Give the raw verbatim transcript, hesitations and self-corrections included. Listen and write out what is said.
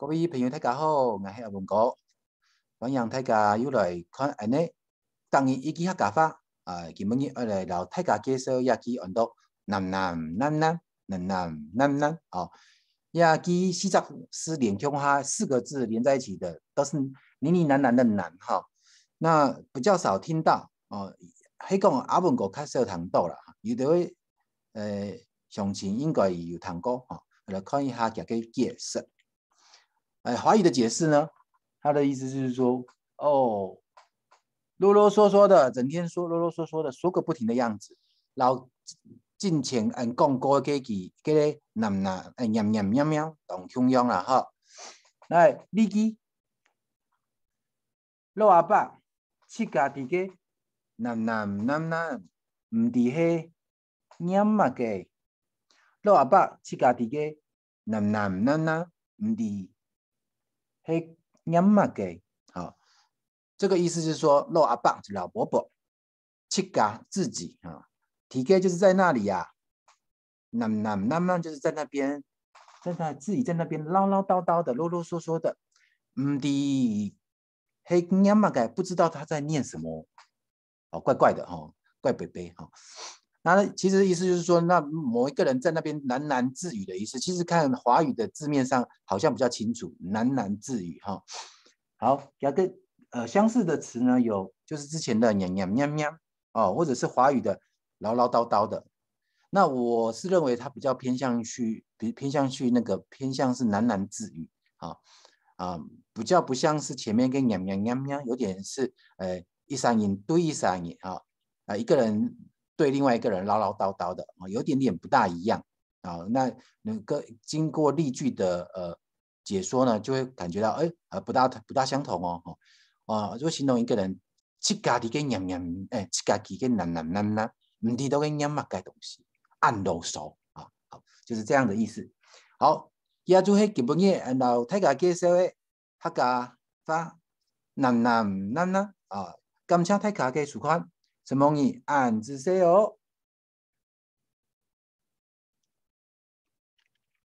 各位朋友，大家好，𠊎係阿文哥，歡迎大家又來看𠊎个逐日一句客家話。啊，今晡日愛來摎大家介紹一句安到男男男男，男男男男，哦，這句四隻字連共下，四個字連在一起的，都是呢呢喃喃的喃哈。那比較少聽到哦，係講阿文哥較少聽到啦，有的位呃，鄉親應該有聽過哈，來看一下佢个解釋。呃，華語的解釋呢，他的意思就是說，哦，囉囉嗦嗦的，整天說囉囉嗦嗦的，說個不停的樣子，然後進前嗯講過个句，个男男，呃，念念念念，當共樣啦哈。來，例句，老阿伯，自家知个，男男男男，毋知係念麼个。老阿伯，自家知个，男男男男，毋知係念麼个。好，這個意思是說，老阿伯就老伯伯，自家自己啊，知个就是在那裡啊，男男男男就是在那邊，在那自己在那邊嘮嘮叨叨的，啰啰嗦嗦的，毋知係念麼个，不知道他在念什麼，哦，怪怪的哈，怪北北哈。那其實意思就是說，那某一個人在那邊喃喃自語的意思。其實看華語的字面上好像比較清楚，喃喃自語哈。好，有个呃相似的詞呢，有就是之前的念念念念哦，或者是華語的唠唠叨叨的。那我是認為它比較偏向去，比偏向去那個偏向是喃喃自語啊，啊，比較不像是前面跟念念念念，有點是呃一儕人對一儕人啊，啊一個人對另外一個人唠唠叨叨的啊，有點點不大一樣啊。那那個經過例句的呃解說呢，就會感覺到哎呃不大不大相同哦，哦，啊，就會形容一個人自家知个念念，哎，自家知个喃喃喃喃，毋知道个念麼个東西，恁囉嗦啊，好，就是這樣的意思。好，這就係今晡日摎大家介紹个客家話，男男男男啊，感謝大家个收看，承蒙你，恁仔細哦。